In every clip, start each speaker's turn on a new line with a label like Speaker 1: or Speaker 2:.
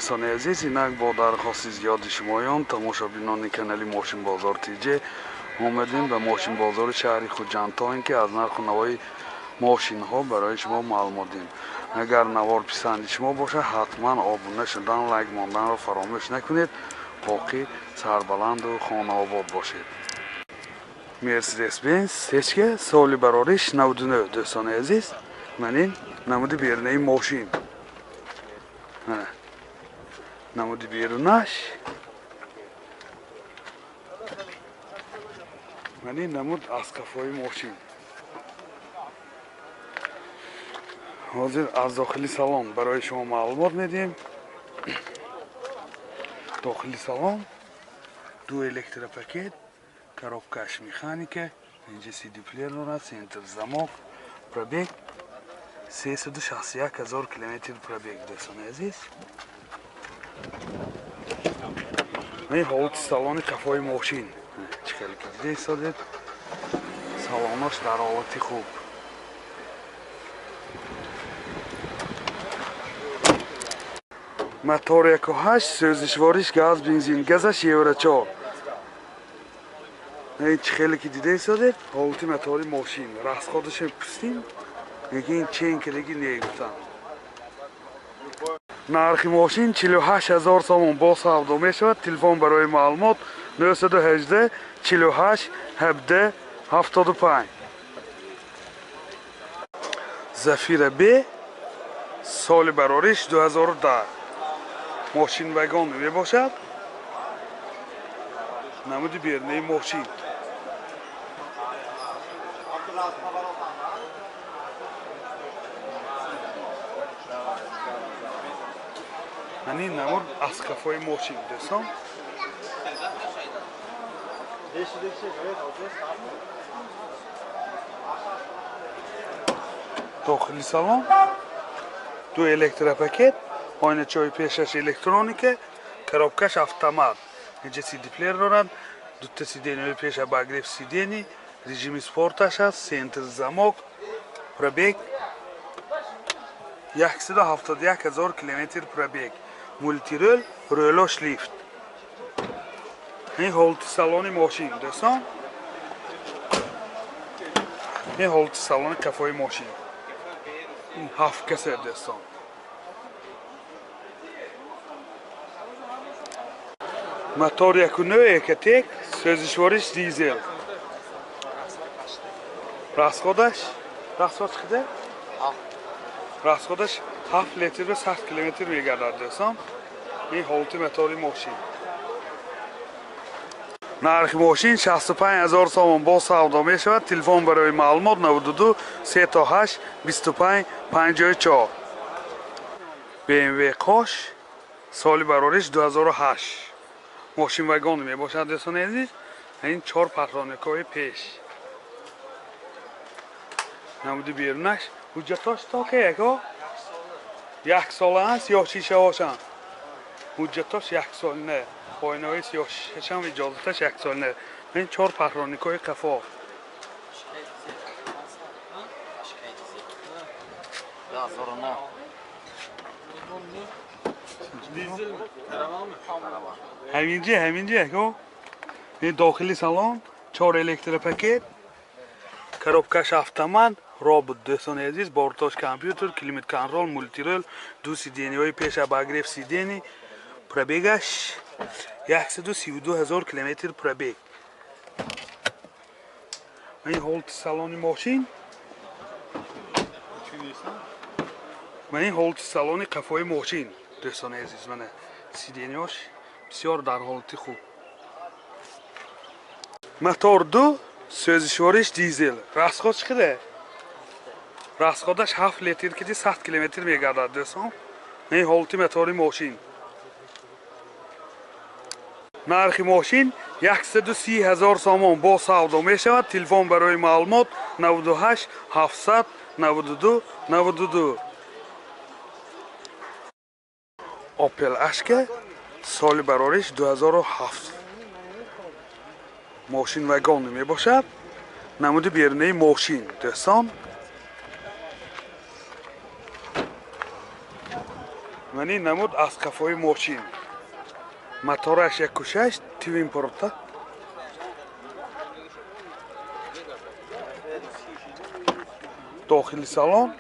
Speaker 1: Дӯстони азиз, инак бо дархости зиёди шумоён, тамошобинони канали Мошинбозор ТЖ, омадем ба мошинбозори шаҳри Хуҷанд, то ин ки аз нарху навои мошинҳо барои шумо маълумот диҳем. Агар навор писанди шумо бошад, ҳатман обуна шудан, лайк монданро фаромӯш накунед. Боқӣ сарбаланду хонаобод бошед. Мерседес Бенз сечка, соли барориш 99. Дӯстони азиз, ман ин намуди берунаи мошин. Намуди берунаш. Ман ин намуд аз қафои мошин. Ҳозир аз дохили салон барои шумо маълумот медиҳем. Дохили салон ду электропакет, коробкаш механика, инҷа CD-плеер дорад, центр замок, пробег 361 ҳазор километр пробег, дӯстони азиз. Ин ҳолати салони қафои мошин. Чӣ хеле ки дида истодед, салонаш дар ҳолати хуб. Мотор 1.8, сӯзишвориш газ, бензин, газаш евро 4. Ин чӣ хеле ки дида истодед, ҳолати мотори мошин. Расходаша пустим, лекин чен кидаги негуфтам. Нархи мошин 48 ҳазор сомон бо савдо мешавад. Телефон барои маълумот 918 48 17 75. Зафира Б, соли барориш 2010. Мошин вагон мебошад. Намуди берунаи мошин. Ман ин намуд аз қафои мошин, дӯстон. Дохили салон ду электропакет, ойначаҳои пешаш электроника, коробкаш автомат. Инҷа CD-плеер дорад, дута сиденияҳои пеш обогрев сидений, режими спорташ аст, центр замок, пробег 171 ҳазор километр пробег, мултирол, рӯлош лифт. Ин ҳолати салони мошин, дӯстон. Ин ҳолати салони қафои мошин. Ин ҳафт каса, дӯстон. Мотор 1.9 Экотек, сӯзишвориш дизел. Расходаш, расход чиқида? Расходаш 7 литр ва 100 километр мегардад, дӯстон. Ин ҳолати мотори мошин. Нархи мошин 65 ҳазор сомон бо савдо мешавад. Телефон барои маълумот 92 38 25 54. BMW Кош, соли барориш 2008. Мошин вагон мебошад, дӯстони азиз. Ин 4 патроникҳои пеш. Намуди берунаш. Ҳуҷҷатош то ки яко? Як сола аст ё шишаҳошам? Ҳуҷҷатош як солина. Ойнаҳои сиёҳ шишашам иҷозаташ як солина. Ин 4 патроникҳои қафо. Ҳаминҷа, ҳаминҷа яко. Ин дохили салон 4 электропакет, коробкаш автомат, робот, дӯстони азиз, бортош компютер, климат контрол, мултирол, ду сиденияҳои пеш обогрев сидений, пробегаш 132 ҳазор километр пробег. Ин ҳолати салони мошин. Ман ин ҳолати салони қафои мошин, дӯстони азиз, мана сиденияш бисёр дар ҳолати хуб. Мотор 2, сӯзишвориш дизел. Расход чӣ қадар? Расходаш 7 литр киди 100 километр мегардад, дӯстон. Ин ҳолати мотори мошин. Нархи мошин 130 ҳазор сомон бо савдо мешавад. Телефон барои маълумот 98 700 92 92. Opel Ashka, соли барориш 2007. Мошин вагон мебошад. Намуди берунаи мошин, дӯстон. Мани намуд аз қафои мошин. Мотораш 1.6 твин порта. Дохили салон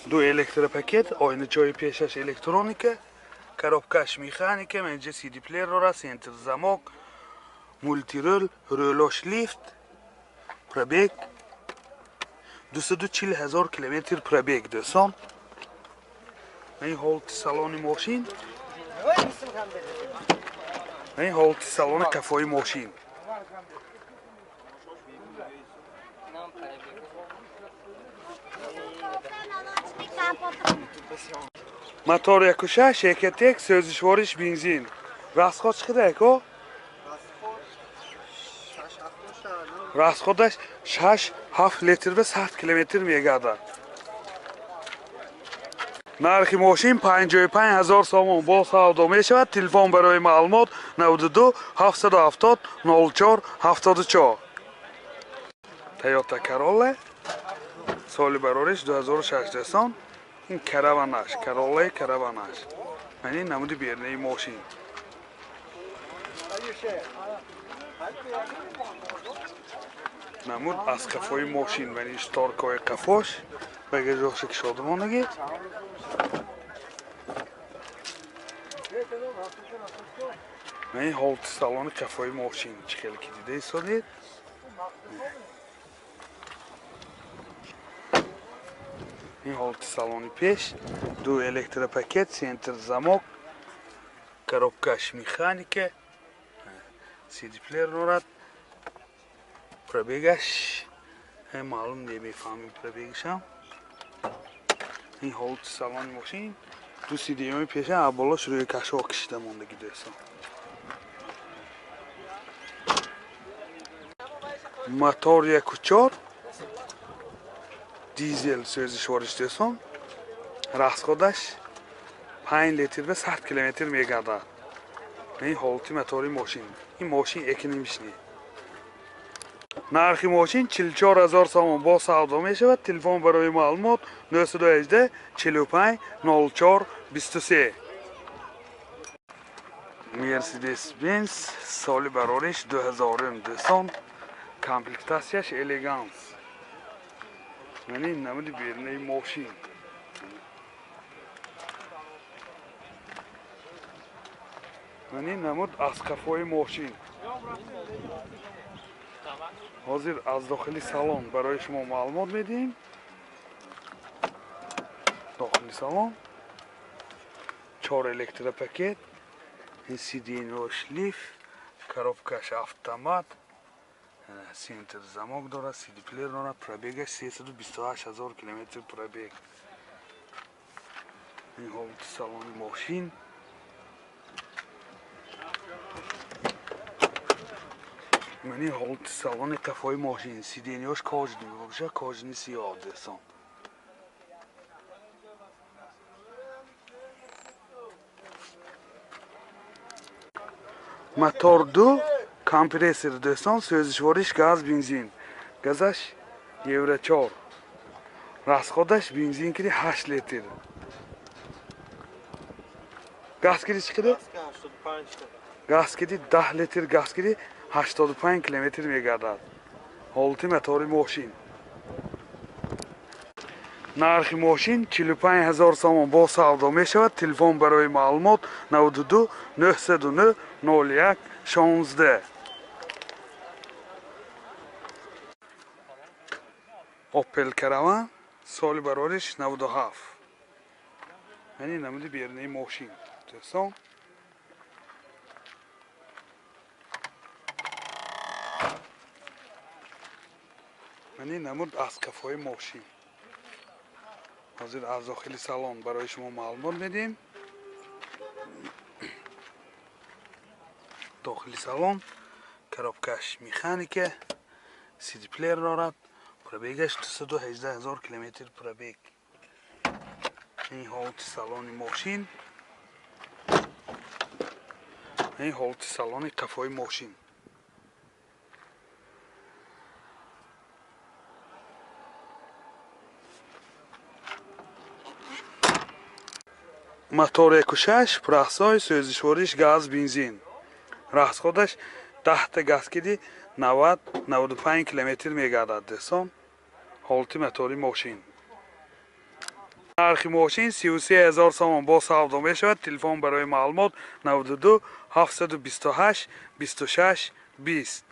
Speaker 1: ду электропакет, оиначаҳои пешаш электроника, коробкаш механика, инҷа CD плеер дорад, центр замок, мултирол, рӯлош лифт, пробег 240 ҳазор километр пробег дӯстон. Ин ҳолати салони мошин. Ин ҳолати салони қафои мошин. Мотор 1.6 Ecotec, сӯзишвориш бензин. Расход чӣ қадар ако? Расходаш 6-7 литр ба 100 километр мегардад. Нархи мошин 55 ҳазор сомон бо савдо мешавад. Телефон барои маълумот 92 770 04 74. Toyota Corolla соли барориш 2006 дӯстон. Ин караванаш, Corolla караванаш. Мани намуди бернаи мошин. Намуд аз қафои мошин, мани шторкаҳои қафош, багажоша кушода мондагӣ. Мани ҳолати салони қафои мошин чӣ хеле ки дида истодед. Ин ҳолати салони пеш, ду электропакет, центр замок, коробкаш механика, CD плеер дорад. Пробегаш маълум намефаҳмем пробегашам. Ин ҳолати салони мошин, ду сидиҳои пеша аз болош рӯи кашҳо кашида мондагӣ дӯстон. Мотор 1.4 дизел сӯзишвориш дӯстон. Расходаш 5 литр ба 100 километр мегардад. Ин ҳолати мотори мошин. Ин мошин экономичный. Нархи мошин 44 ҳазор сомон бо савдо мешавад. Телефон барои маълумот 918 45 04 23. Mercedes-Benz соли барориш 2000 дӯстон. Комплектатсияш элеганс. Мани намуди бернаи мошин. Мани намуд аз қафои мошин. Ҳозир аз дохили салон барои шумо маълумот медиҳем. Дохили салон 4 электропакет, сиденьош лифт, коробкаш автомат, центр замок дорад, CD плеер дорад, пробегаш 328 ҳазор километр пробег. Ин ҳолати салони мошин. Мани ҳолати салони қафои мошин, сиденьош кожаный мебошад, кожаный сиёҳ дӯстон. Мотор 2 компрессор дӯстон, сӯзишвориш газ бензин. Газаш Евро 4. Расходаш бензин кири 8 литр. Газ кири чӣ қадар? Газ кири 10 литр, газ кири 85 километр мегардад. Ҳолати мотори мошин. Нархи мошин 45 ҳазор сомон бо савдо мешавад. Телефон барои маълумот 92 909 01 16. Opel Caravan соли барориш 97. Мани намуди бернаи мошин дӯстон. Мани намуд аз қафои мошин. Ҳозир аз дохили салон барои шумо маълумот медиҳем. Дохили салон коробкаш механика, CD плеер дорад, пробегаш 218 ҳазор километр пробег. Ин ҳолати салони мошин. Ин ҳолати салони қафои мошин. Мотор 1,6, простой, сӯзишвориш газ, бензин. Расходаш 10 та газ киди 90 95 километр мегардад, дӯстон. Ҳолати мотори мошин. Нархи мошин 33 ҳазор сомон, бо савдо мешавад. Телефон барои маълумот 92 728 26 20.